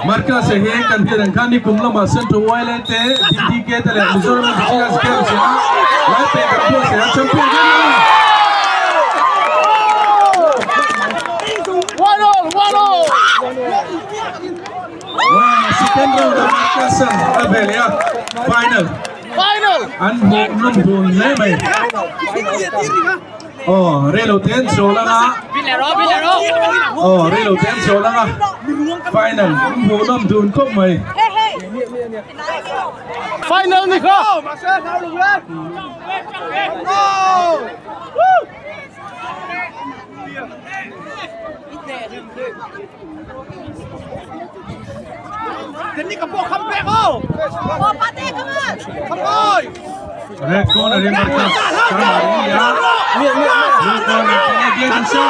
Marcus hi kan hriat ang khan nikum lamah Central YLA te, DDK te leh Mizoram Indigenous Games ah lai pek an buatsaih a, champion ber a ni. Second round ah Marcus an a ve leh a, final an hmuh nawm dun hle mai. Aw reilo te an chawl anga Aw reilo te an chawl anga final hmuhnawm dun khawp mai. Final ni kha. Red corner in Marcus Samaria. Blue corner Canadian Sa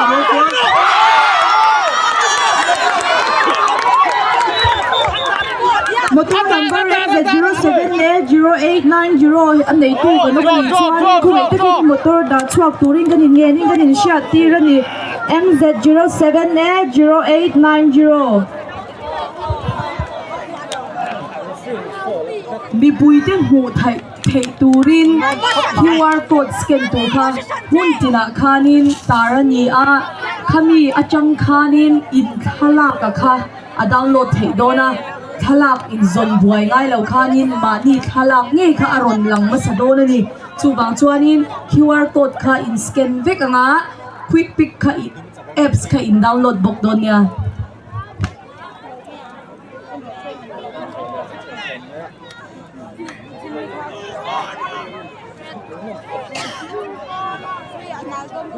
Motor number MZ07 leh 0890 a neitu kan awm a nih chuan khawngei takin motor dah chhuak turin kan inngenin kan inhriat tir a ni. MZ07 leh 0890. Mipuite hmuh theih theih turin QR code scan tur kha hmun tinah khanin tar a ni a, khami atang khanin in thlalak a kha a download theih dawn a, thlalak inzawn buai ngai lo khanin mahni thlalak ngei kha a rawn lang hmasa dawn a ni. Chuvang chuanin QR code kha in scan vek ang a, quick pick kha apps kha in download bawk dawn nia.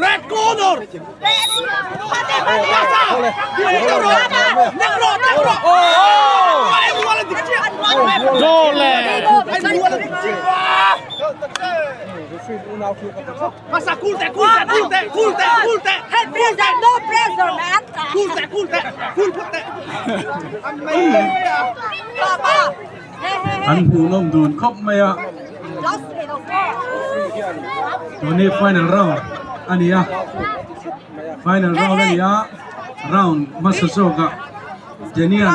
Red corner! An hmuhnawm dun khawp mai a, tun hi final round a ni a, final round a ni a, round hmasa zawkah Daniel.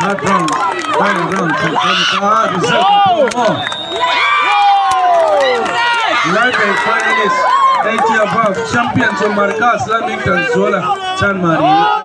Third round, final round khelh dawn a ta, result a pawh maw? Lightweight finalist 80 above champion chu Marcus Lamington Zuala Chanmari.